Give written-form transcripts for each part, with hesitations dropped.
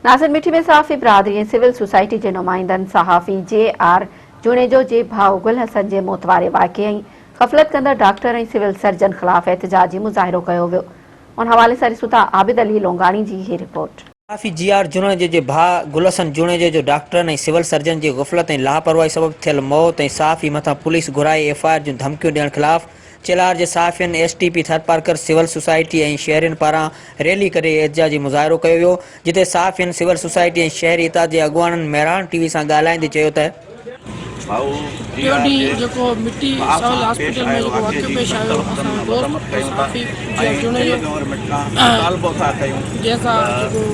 ناصر مٺي ۾ صحافي برادري ۽ civil society جي نمائندن صحافي جي آر جوڻيجو جي ڀاء گل حسن جي موت واري واقعي ۽ غفلت ڪندڙ ڊاڪٽر ۽ سول سرجن خلاف احتجاجي مظاهرو ڪيو ويو ان حوالي سان ڏسون ٿا عابد علي لونگاڻي جي هي رپورٽ. صحافي جي آر جوڻيجو جي ڀاء گل حسن جوڻيجو جو ڊاڪٽرن ۽ سول سرجن جي غفلت ۽ لاپرواهي سبب ٿيل موت ۽ صحافي مٿان پوليس گهرائي ايف I R جون ڌمڪيون ڏيڻ خلاف چيلهار جي صحافين، S T P Tharparkar, civil society ۽ شهرين پاران ريلي ڪڍي احتجاجي مظاهرو ڪيو ويو، جتي صحافين، سول سوسائٽي ۽ شهري اتحاد جي اڳواڻن مهراڻ ٽي وي سان ڳالهائيندي چيو ته. ٽيون ڏينهن جيڪو مٺي سول هاسپيٽل ۾ جيڪو واقعو پيش آيو اسان جو دوست ۽ صحافي جي جوڻيجو جنهن سان جيڪو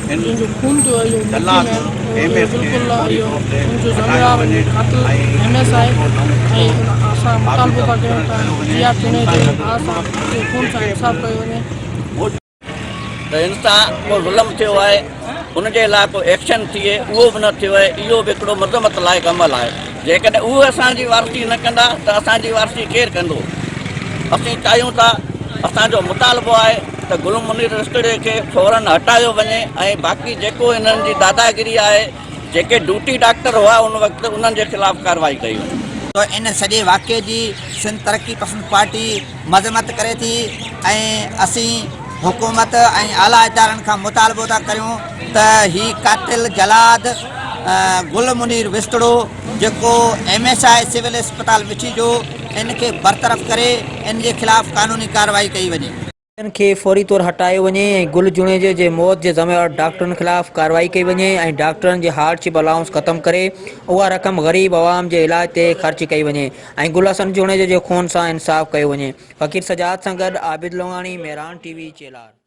جنهن جو خون ٿيو اهو مٺي ۾ اهو بلڪل اهو ان جو ذميوار ان جو قاتل ايم ايس آهي ۽ اسان مطالبو ٿا ڪيون ته جي آر جوڻيجو جي ڀاء سان جي خون سان انصاف ڪيو وڃي. ته هن سان ڪو ظلم ٿيو آهي ان جي لاء ڪو ايڪشن ٿئي اهو به نه ٿيو آهي اهو به هڪڙو مذمت لائق عمل آهي جيڪڏهن اهي اسان جي وارثي نه ڪندا ته اسان جي وارثي ڪير ڪندو اسين چاهيون ٿا اسان جو مطالبو آهي ته گل منير رستڙي کي فورن هٽايو وڃي ۽ باقي جيڪو انهن جي داداگيري آهي جيڪي ڊيوٽي ڊاڪٽر هئا ان وقت انهن جي خلاف ڪارروائي ڪئي وڃي. ته ان سڄي واقعي جي سنڌ ترقي پسند پارٽي مذمت ڪري ٿي ۽ اسين حڪومت ۽ اعليٰ ادارن کان مطالبو ٿا ڪريون ته هي قاتل جلاد گل منير وسطڙو جيڪو ايم ايس I civil اسپتال مٺي جو ان کي برطرف ڪري ان جي خلاف قانوني ڪارروائي ڪئي وڃي. ان کي فوري طور هٽايو وڃي ۽ گل جوڻيجي جي موت جي ذميوار ڊاڪٽرن خلاف ڪارروائي ڪئي وڃي ۽ ڊاڪٽرن جي هارڊ شپ الائونس ختم ڪري اها رقم غريب عوام جي علاج تي خرچ ڪئي وڃي ۽ گل حسن جوڻيجي جي خون سان انصاف ڪيو وڃي فقير سجاد سان گڏ عابد لونگاڻي مهراڻ ٽي وي چيلهار.